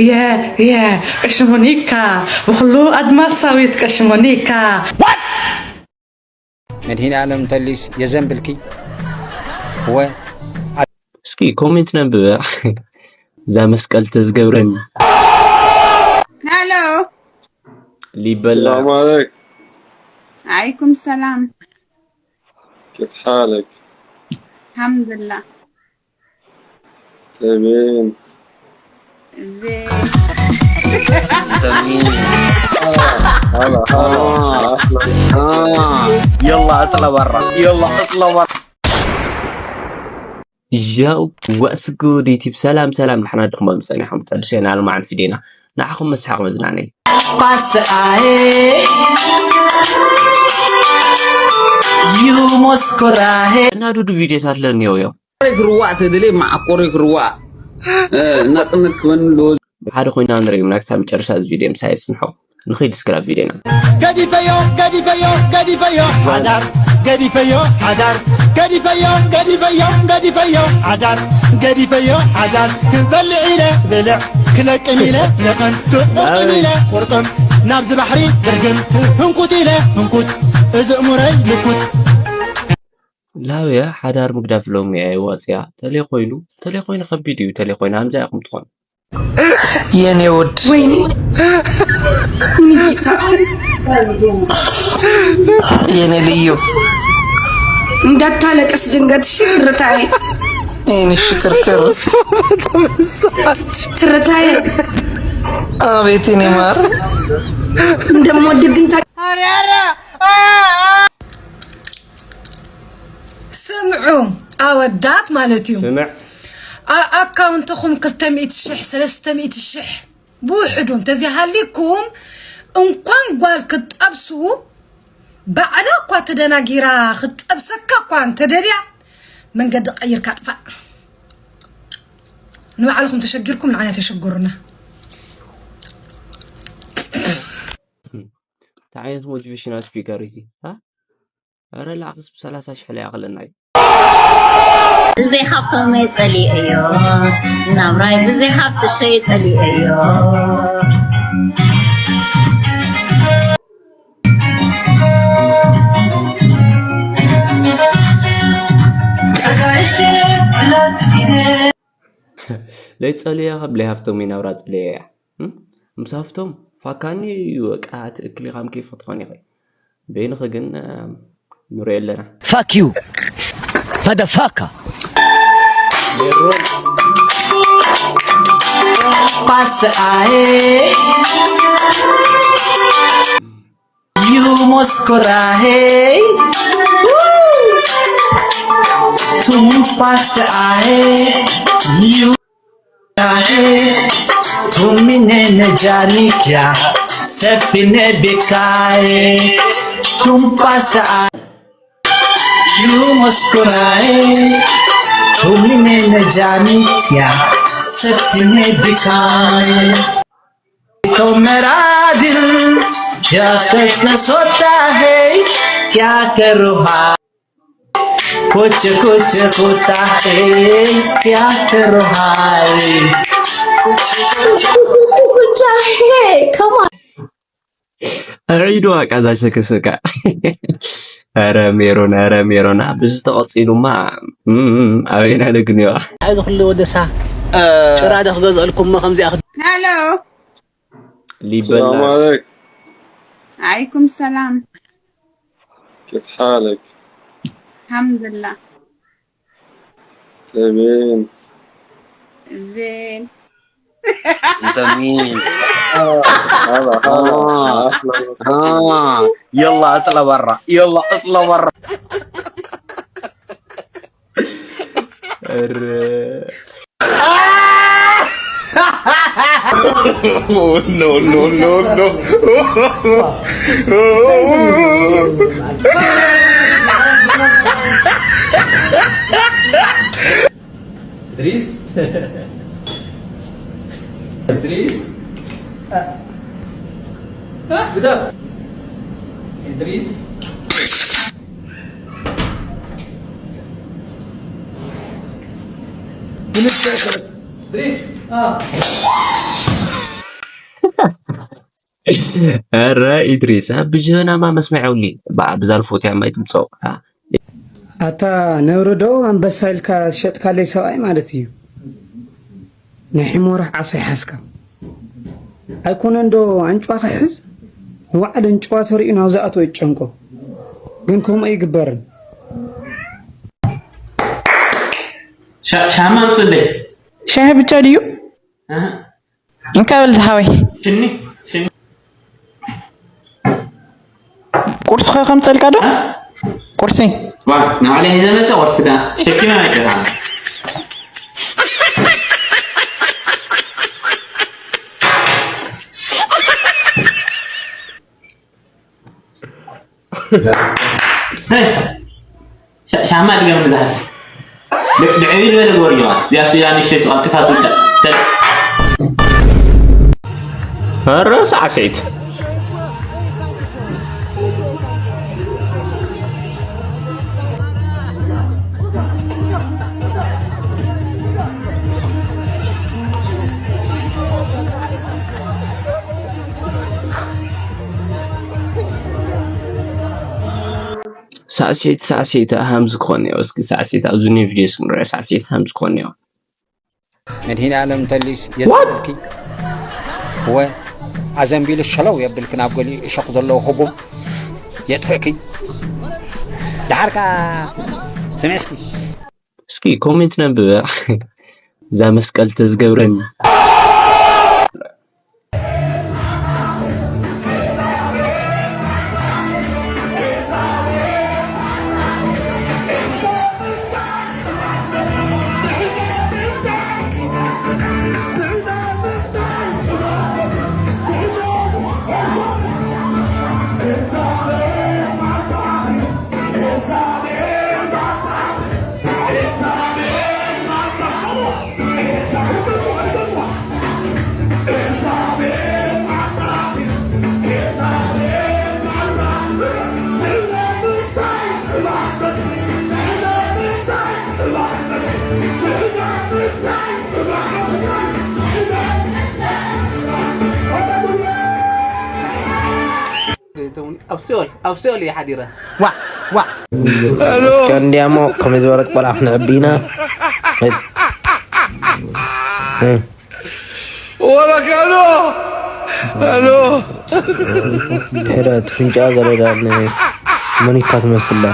የ የ ቀሽሞኒካ ብኩሉ ኣድማሳዊት ቀሽሞኒካ። መድኃኔዓለም እንተልዩስ የዘንብልኪ ወ እስኪ ኮሜንት ነንብበ። እዛ መስቀል ተዝገብረኒ። ሄሎ ሊበላ السلام عليكم. عليكم السلام. كيف حالك؟ الحمد لله. تمام. زين. هلا هلا. اهلا. يلا اطلع برا، يلا اطلع برا. ያው ወስ ጉድ ዩቲብ ሰላም ሰላም ንሕና ድኹም ምጸኒሖም ተድሸና ልማዓንቲ ዴና ንዓኹም መስሓቕ መዝናነይ ፓስኣሄ ዩ ሞስኮራሄ እና ዱዱ ቪዲዮታት ለኒዮ እዮም ክርዋእ ተደልየ ማዕኮሪ ክርዋእ ናፅነት ክበን ብሓደ ኮይና ንሪኦም ናክታ መጨረሻ እዚ ቪድዮ ምሳይ ፅንሖ ንኸይድ እስክራብ ቪድዮና ገዲፈዮ ገዲፈዮ ገዲፈዮ ሓዳር ገዲፈዮ ሓዳር ገዲፈዮ ገዲፈዮ ገዲፈዮ ሓዳር ገዲፈዮ ሓዳር ክበልዕ ኢለ ብልዕ ክለቅም ኢለ ልቕም ክቑርጥም ኢለ ቁርጥም ናብዚ ባሕሪ ድርግም ህንኩት ኢለ ህንኩት እዚ እሙረይ ልኩት ላውያ ሓዳር ምግዳፍ ሎሚ ኣየዋፅያ ተለይ ኮይኑ ተለይ ኮይኑ ከቢድ እዩ ተለይ ኮይኑ ኣምዛ ኢኹም ትኾኑ የኔ ውድ ወይኔ የኔ ልዩ እንዳታለቅስ ድንገት እሺ ትርታዬ የኔ ሽክርክር ትርታዬ አቤት የኔ ማር እንደምወድ ግን ስምዑ ኣወዳት ማለት እዩ ኣካውንትኹም ክልተ ሚእቲ ሽሕ ሰለስተ ሚእቲ ሽሕ ብውሕዱ እንተዘይሃልይኩም እንኳን ጓል ክትጠብሱ ባዕላ እኳ ተደናጊራ ክትጠብሰካ እኳ እንተደልያ መንገዲ ቀይርካ ጥፋእ ንባዕልኹም ተሸጊርኩም ንዓና ተሸግሩና እንታይ ዓይነት ሞቲቬሽናል ስፒከር እዚ ኣረ ላዕክስ ብ30 ሽሕ ላይ ኣኽለና እዩ ብዘይ ሃብቶም ጸሊኤዮ ናብራይ ብዘይ ሃብትሸይ ጸሊኤዮ ለይጸልያ ካብ ለይሃፍቶም ናብራ ጸልያ እያ ምስ ሃፍቶም ፋካኒ እዩ በቃ ትእክል ኢኻም ኬፍ ክትኾን ኢኸ በይንኸ ግን ንሪኦ ኣለና Fuck you, motherfucker. Passa aê, you moscorahe, tum passa aê, you Tumine ne janikia, sepine bikae, tumpasa a. You must cry. Tumine ne janikia, sepine bikae. To mera dil, kya karna sota hai, kya karuha. Kuch kuch hota hai, kya karo hai? Kuch kuch hai, come on. ሪዶ አቃዛ ስክስካ ረ ሜሮን ረ ሜሮና ብዚ ተቐፂሉማ ኣበይና ደግንዮ እዚ ኩሉ ወደሳ ጭራ ዶ ክገዝእልኩም ከምዚኣ ሄሎ ሊበላ السلام عليكم. عليكم السلام. كيف حالك؟ الحمد لله. تمام. زين. انت مين؟ هلا هلا. آه. اهلا. آه. يلا اطلع برا، يلا اطلع برا. Oh, no, no, no, no. ادريس. ادريس. قدام. ادريس. ادريس. اه. ኧረ ኢድሪስ፣ ኣብ ብጀበናማ መስመዕ የብሉይ። ብኣ ብዛ ልፎትያ ማይ ትምጸኦ። ኣታ ነውሪ ዶ ኣንበሳ ኢልካ ዝሸጥካለይ ሰብኣይ ማለት እዩ። ናይ ሒሞራ ዓሳ ይሓዝካ። ኣይኮነን ዶ ኣንጭዋ ክሕዝ? ዋዕል ኣንጭዋ ተሪኡ ናብ ዝኣተወ ይጨንቆ። ግን ከምኡ ኣይግበርን። ሻ- ሻማ ኣምፅለይ። ሻሂ ብቻ ድዩ? ኣህ፣ እንካ በል ዝሓወይ። ሽኒ ሽኒ። ቁርሲ ኸ ከምፀልካ ዶ? ቁርሲ ዋ ንባዕለይ ሒዘ መፀ። ቁርሲ ዳ ሸኪመ መፅኻ። ሻማ ድገም ዝሓፍቲ። ብዕብይ ዝበለ ጎርዮዋ እዚኣ ስኢላ ንሸቱ ኣብ ትፋት ውዳእ። ኧረ ሳዕሰይት። ሳዕሴት ሳዕሴት ሃምዚ ክኾን እዮ። እስኪ ሳዕሴት ኣብዚ ኒው ቪድዮ እስኪ ንሪኦ። ሳዕሴት ሃምዚ ክኾን እዮ። መድሂን ኣለም ተሊስ የስልኪ ወ ኣዘንቢሉ ሸለው የብልክ ናብ ገሊኡ እሾኽ ዘለዎ ህቡብ የጥፍእኪ። ደሓርካ ስምዕ እስኪ እስኪ ኮሜንት ነንብብ። እዛ መስቀል ተዝገብረኒ። ኣብ ሲኦል ኣብ ሲኦል እየ ሓዲረ። እስከ እንዲያሞ ከመይ ዝበለት ቆልዓ ክነዕቢ ኢና። ወረከሎ ሎ ድሕሪ እቲ ፍንጫ ገለ ዳ ን- መኒካ ትመስል ዳ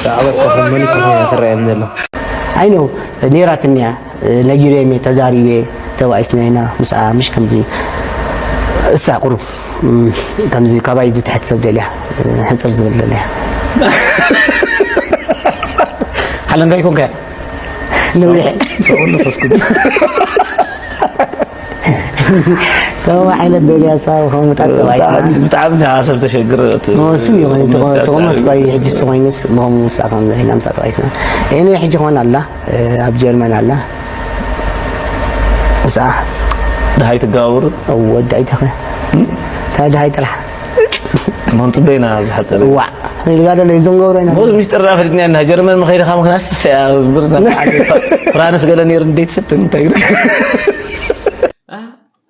ዳዕበ ኮኹም መኒካ ኮይና ትረኣየኒ ዘላ I know ነይራትኒ እያ ነጊረዮም እየ ተዛሪበ ተባኢስና ኢና ምስኣ ምሽ ከምዚ እሳ ቁሩብ እም፣ ከምዚ ካባይ ትሕት ሰብ ደልያ ሕፅር ዝብል ደልያ ሓለንጋ ይኮንካ ነዊሕ ሰብኡ መንፈስ ቅዱስ ከምኡ ዓይነት ደልያ ሳ ከምኡ ጣጥ ተባኢስና ብጣዕሚ ንሃ ሰብ ተሸግር ስም ይኾን ተቆመት ባይ ሕጂ ስኾይንስ ብኸም ውስጣ ከም ዘይ ናምሳ ተባይስና ይህን ሕጂ ኾን ኣላ ኣብ ጀርመን ኣላ እሳ ድሃይ ትጋብሩ ወዳይ ተኸ ታ ድሃይ ጥራሕ መን ፅበይና ዝሓፀረ ዋ ኢልጋ ደለ እዞም ገብረ ኢና ብዙ ሚስጥር ዳ ፈሊጥና ኢና ጀርመን መኸይድኻ ምክናስ ፍራንስ ገለ ነይሩ እንዴት ስትን እንታይ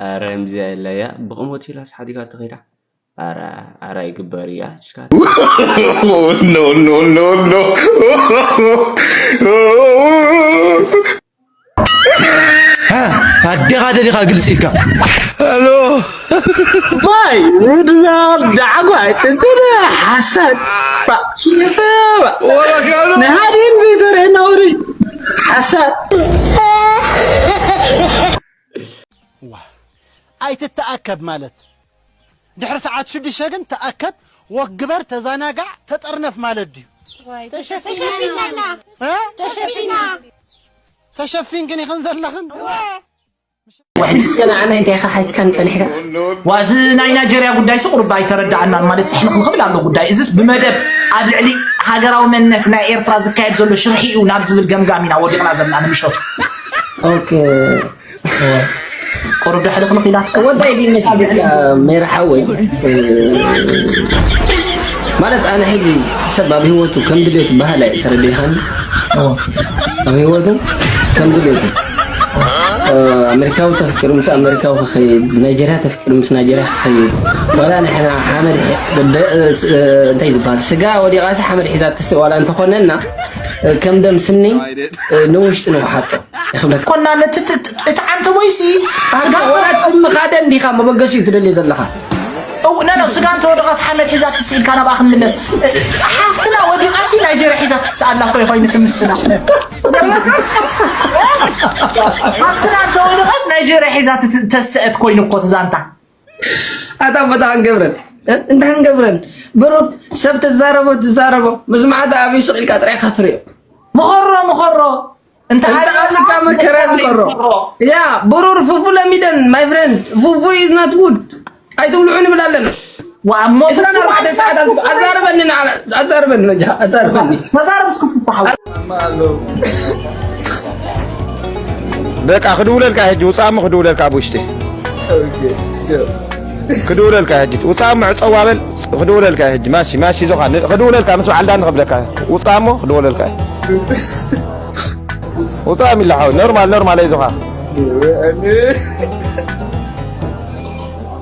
ኣረ እምዚኣ የለያ ብቕሞት ኢላስ ሓዲጋ ትኸይዳ ኣረ ኣረ ይግበር እያ no, no, no, no. ኣዴኻ ደሊኻ ግልፂ ኢልካ ባይ ንድዛ ዳዕጓ ጭንጭን ሓሳድ ንሃዲን ዘይተርእየና ወሪ ሓሳድ ኣይትተኣከብ ማለት ድሕሪ ሰዓት ሽዱሽተ ግን ተኣከብ ወግበር ተዛናጋዕ ተጠርነፍ ማለት ድዩ ተሸፊና ተሸፊና ተሸፊን ግን ይኸን ዘለኽን ወሕጂ እስከ ንዓና እንታይ ኢኻ ሓቲትካን ጸኒሕካ ዋዚ ናይ ናይጀርያ ጉዳይ ስቑርባ ኣይተረዳኣናን ማለት ስሕልኽ ንኽብል ኣሎ ጉዳይ እዝስ ብመደብ ኣብ ልዕሊ ሃገራዊ መንነት ናይ ኤርትራ ዝካየድ ዘሎ ሽርሒ እዩ ናብ ዝብል ገምጋም ኢና ወዲቕና ዘለና ንምሸቱ ኦኬ ቁሩብ ዶ ሕልኽልኽ ኢላትካ ወዳይ ቢመሲልካ ሜራ ሓወይ ማለት ኣነ ሕጂ ሰብ ኣብ ህይወቱ ከም ድሌቱ ባህላ እዩ ተረዲኻኒ ኣብ ህይወቱ ከም ድሌቱ ኣሜሪካዊ ተፍቅር ምስ ኣሜሪካዊ ክኸይድ፣ ናይጀርያ ተፍቅር ምስ ናይጀርያ ክኸይድ፣ ዋላ ንሕና ሓመድ ሒ- ደ- እ- እ- እንታይ ዝበሃል ስጋ ወዲቓሲ ሓመድ ሒዛ ትስእ ዋላ እንተኾነና፣ እ፣ ከም ደም ስኒ፣ እ፣ ንውሽጢ ንውሓጦ ይኽብለካ። ኮና ነቲ ት- ት- እቲ ዓንተ ወይሲ ስጋ ዋላ ትምኻደ እንዲኻ መበገሲ እዩ ትደልዮ ዘለኻ። እው ነነ ስጋ እንተወደቐት ሓመድ ሒዛ ትስእ ኢልካ ናብኣ ክንምለስ። ሓፍትና ወዲቓሲ ናይጀርያ ሒዛ ትስእ ኣላ እኮ ኮይኑ ትምስና። ሃፍትና እንተወደቐት ናይጀርያ ሒዛ ተስአት ኮይኑ እኮ ትዛንታ። ኣታ ቦታ ክንገብረን እንታይ ክንገብረን? ብሩክ ሰብ ተዛረቦ ትዛረቦ ምስ መዓት ኣብዩ ስቕ ኢልካ ጥራይ ኢኻ ትሪኦ። ምኸሮ ምኸሮ እንተ እንተ ኣብካ መከራ ምኸሮ። ያ ብሩር ፉፉ ለሚደን my friend ፉፉ is not good ኣይትብልዑ ንብል ኣለና። ወኣሞ ዕስራን ኣርባዕተን ሰዓታት ኣዛርበኒ ንዓና ኣዛርበኒ መጃ ኣዛርበኒ። ተዛረብ እስኪ ፉፉ ሓው። በቃ ክድውለልካ ሕጂ ውፃእ እሞ ክድውለልካ ኣብ ውሽጢ ክድውለልካ ሕጂ ውፃእ እሞ ዕፀዋ በል ክድውለልካ ሕጂ ማሺ ማሺ ዞኻ ክድውለልካ ምስ በዓል ዳኒ ክብለካ ውፃእ እሞ ክድውለልካ ውፃእ ሚላ ሓው ኖርማል ኖርማል ኣይዞኻ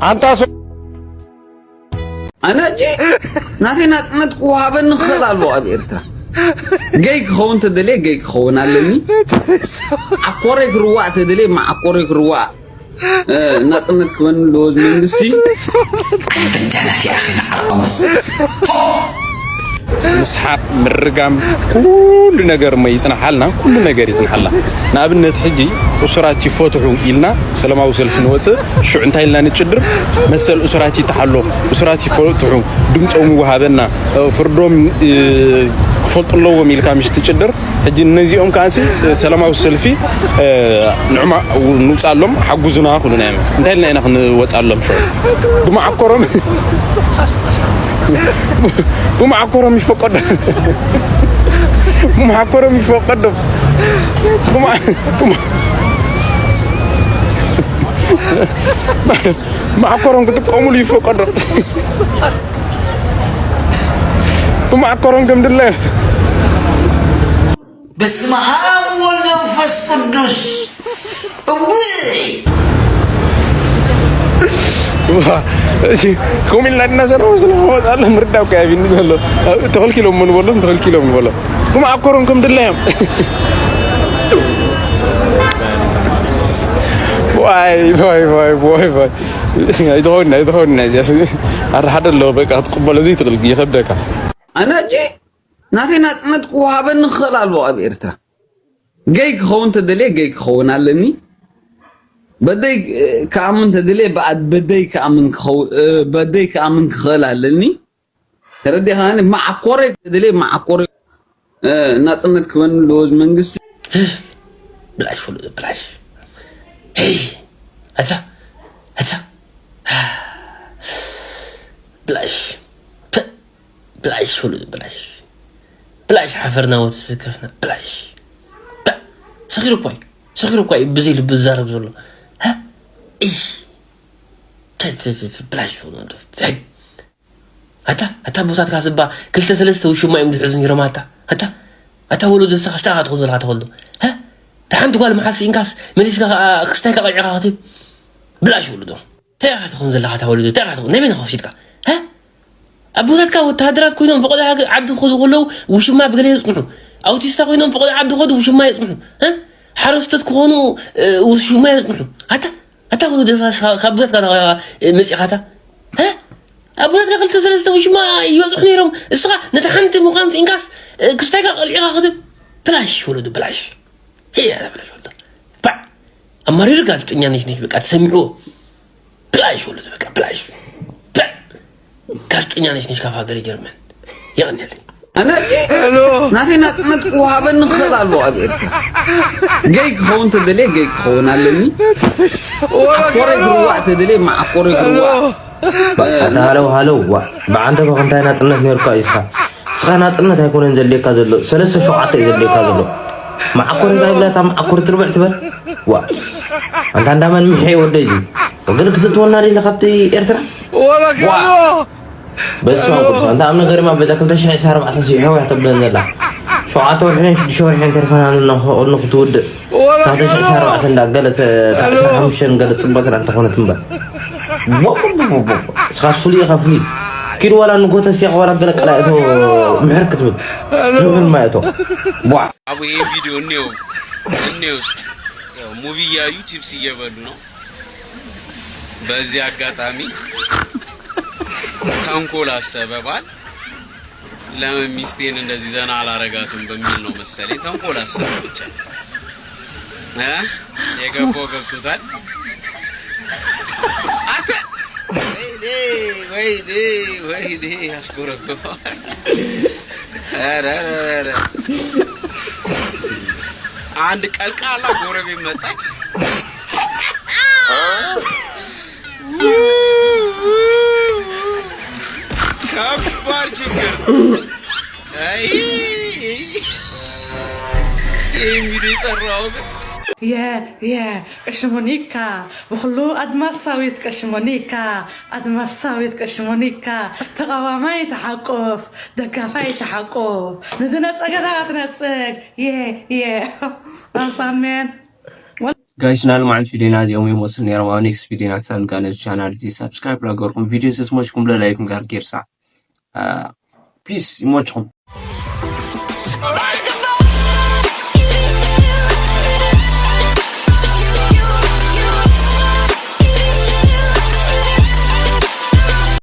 ኣንታ ኣነ ሕጂ ናተይ ናፅነት ክወሃበኒ ክኽእል ኣለዎ ኣብ ኤርትራ። ገይ ክኸውን ተደልየ ገይ ክኸውን ኣለኒ። ዓኮረይ ክርዋእ ተደልየ መዓኮረይ ክርዋእ ናፅነት ክበኒ ኣለዎ እዚ መንግስቲ። ምስሓቕ፣ ምርጋም፣ ኩሉ ነገር እሞ ይፅናሓልና፣ ኩሉ ነገር ይፅናሓልና። ንኣብነት ሕጂ እሱራት ይፈትሑ ኢልና ሰላማዊ ሰልፊ ንወፅእ፣ ሽዑ እንታይ ኢልና ንጭድር? መሰል እሱራት ይተሓሎ፣ እሱራት ይፈትሑ፣ ድምፆም ይወሃበና፣ ፍርዶም ክፈልጡ ኣለዎም ኢልካ ምሽ ትጭድር። ሕጂ እነዚኦም ከኣሲ ሰላማዊ ሰልፊ ንዑማ ንውፃሎም ሓጉዙና ክብሉና እዮም። እንታይ ኢልና ኢና ክንወፃሎም? ሽዑ ብመዓኮሮም ብመዓኮሮም ይፈቀዶ ብመዓኮሮም ይፈቀዶ ብመዓኮሮም ክጥቀሙሉ ይፈቀዶ ብመዓኮሮም ከም ድላዮም በስመ አብ ወወልድ ወመንፈስ ቅዱስ እውይ ከምኡ ኢልና ድና ዘረቡ ስለመወፃለ ምርዳው ከያቢኒ ዘሎ ተኸልኪሎም ሞ ንበሎም ተኸልኪሎም ንበሎም ብመዓኮሮም ከም ድላዮም ዋይ ዋይ ዋይ ዋይ ዋይ ኣይትኸውን ኣይትኸውን እዚኣ ኣረሓደ ኣለዎ በቃ ክትቅበሎ ዘይትኽእል ይኸብደካ ኣነ ሕጂ ናተይ ናፅነት ክወሃበኒ ክኽእል ኣለዎ ኣብ ኤርትራ ገይ ክኸውን ተደልየ ገይ ክኸውን ኣለኒ በደይ ክኣምን ተደልየ በደይ ክኣምን ክኽእል ኣለኒ ተረዲኻኒ መዓኮረይ ተደልየ መዓኮረይ ናፅነት ክበኒ ኣለዎ እዚ መንግስቲ ብላሽ ፍሉጥ ብላሽ ሄይ ኣታ ኣታ ብላሽ ፕእ፣ ብላሽ ፍሉጥ ብላሽ ብላሽ ሓፈርና ወተሰከፍና ብላሽ ፕእ፣ ሰኺሩ እኳ እዩ ሰኺሩ እኳ እዩ ብዘይ ልቢ ዝዛረብ ዘሎ ሃ? እይ ተ- ተ- ተ- ተ- ብላሽ ፍሉጥ ሄይ ኣታ ኣታ ቦታትካ ስባ ክልተ ሰለስተ ውሽማ እዮም ዝሕዙ ነይሮም ኣታ ኣታ ኣታ ወለዶ ንስኻ ስታይ ኢኻ ትኾን ዘለኻ ተወልዶ ሀ እታ ሓንቲ ጓል መሓዝ ስኢንካስ መሊስካ ከዓ ክስታይካ ቀልዒኻ ክትብል ብላሽ ወለዶ እንታይ ኢኻ ትኾን ዘለኻ እታ ወለዶ እንታይ ኢኻ ትኾን ናይ በይንኻ ወሲድካ ሀ ኣቦታትካ ወተሃደራት ኮይኖም ፈቐዶ ዓዲ ክኸዱ ከለዉ ውሽማ ብገለ የፅንሑ ኣውቲስታ ኮይኖም ፈቐዶ ዓዲ ክኸዱ ውሽማ የፅንሑ ሀ ሓረስቶት ክኾኑ ውሽማ የፅንሑ ኣታ ኣታ ወለዶ ካብ ኣቦታትካ መፂኻታ ኣቦታትካ ክልተ ሰለስተ ውሽማ ይበፅሑ ነይሮም እስኻ ነቲ ሓንቲ ምዃን ስኢንካስ ክስታይካ ቀልዒኻ ክትብ ብላሽ ወለዱ ብላሽ ሄ ኣረ ብላሽ ወለዱ ባዕ ኣማሪሩ ጋዜጠኛ ነሽ ነሽ በቃ ተሰሚዕዎ ብላሽ ወለዱ በቃ ብላሽ ባዕ ጋዜጠኛ ነሽ ነሽ ካብ ሃገረ ጀርመን የቐንየለይ ኣነ ናተይ ናፅነት ክወሃበኒ ክኽእል ኣለዎ ኣብ ኤርትራ ገይ ክኸውን ተደልየ ገይ ክኸውን ኣለኒ ዓኮረይ ክርዋእ ተደልየ መዓኮረይ ክርዋእ ኣታ ሃለው ሃለው ዋ ብዓንተ በኸ እንታይ ናፅነት ነይሩካ እዩ እስኻ እስኻ ናፅነት ኣይኮነን ዘድልየካ ዘሎ ሰለስተ ሸውዓተ እዩ ዘድልየካ ዘሎ መዓኮሪ እንታይ ብላ እታ መዓኮሪ ትርብዕ ትበል ዋ ኣንታ እንዳመን ምሐ ወደይ ወገን ክትእትወና ዲለ ካብቲ ኤርትራ ዋ በስመ ኣብ ቅዱስ ኣንታ ኣብ ነገር ማ በዛ ክልተ ሽሕ ዕስራን ኣርባዕተን ስሒሖም እያ ተብለን ዘላ ሸውዓተ ወርሕን ሽዱሽተ ወርሕን ተርፈና ንኽትውድእ ታተ ሽዕሻ ኣርባዕተ እንዳ ገለ ታተ ሓሙሽተ ገለ ፅቡቅ እንተኾነት እምበር ስኻስ ፍሉይ ኢኻ ፍሉይ ኪድ ዋላ ንጎተ ሲያቕ ዋላ ገለ ቀላእቶ ምሕር ክትብል ዝብል ማየቶ ቧዕ አቡ ይህን ቪዲዮ እኔው እኔው ውስጥ ሙቪ እያዩ ቺፕስ እየበሉ ነው። በዚህ አጋጣሚ ተንኮል አሰበ ባል ለምን ሚስቴን እንደዚህ ዘና አላረጋትም በሚል ነው መሰለኝ። ተንኮል አሰበ ብቻ እ የገባው ገብቶታል። አንተ ወይኔ ወይኔ ወይኔ ያስጎረብባል። ኧረ ኧረ ኧረ አንድ ቀልቃላ ጎረቤት መጣች። ከባድ ችግር። አይ ይህ ቪዲዮ የሰራው ግን የ የ ቀሽሞኒካ ብኩሉ ኣድማሳዊት ቀሽሞኒካ ኣድማሳዊት ቀሽሞኒካ ተቃዋማይ ተሓቆፍ ደጋፋይ ተሓቆፍ ንዝነፀገ ትነፅግ የ የ ኣሳሜን ጋይስ ናልማዓልቲ ቪዲዮና እዚኦም ይመስሉ ነይሮም። ኣብ ኔክስት ቪዲዮና ክሳብ ንጋነዝ ቻናል እዚ ሳብስክራይብ ላገርኩም ቪዲዮ ስትሞችኩም ለላይኩም ጋር ጌርሳ ፕሊስ ይሞችኹም።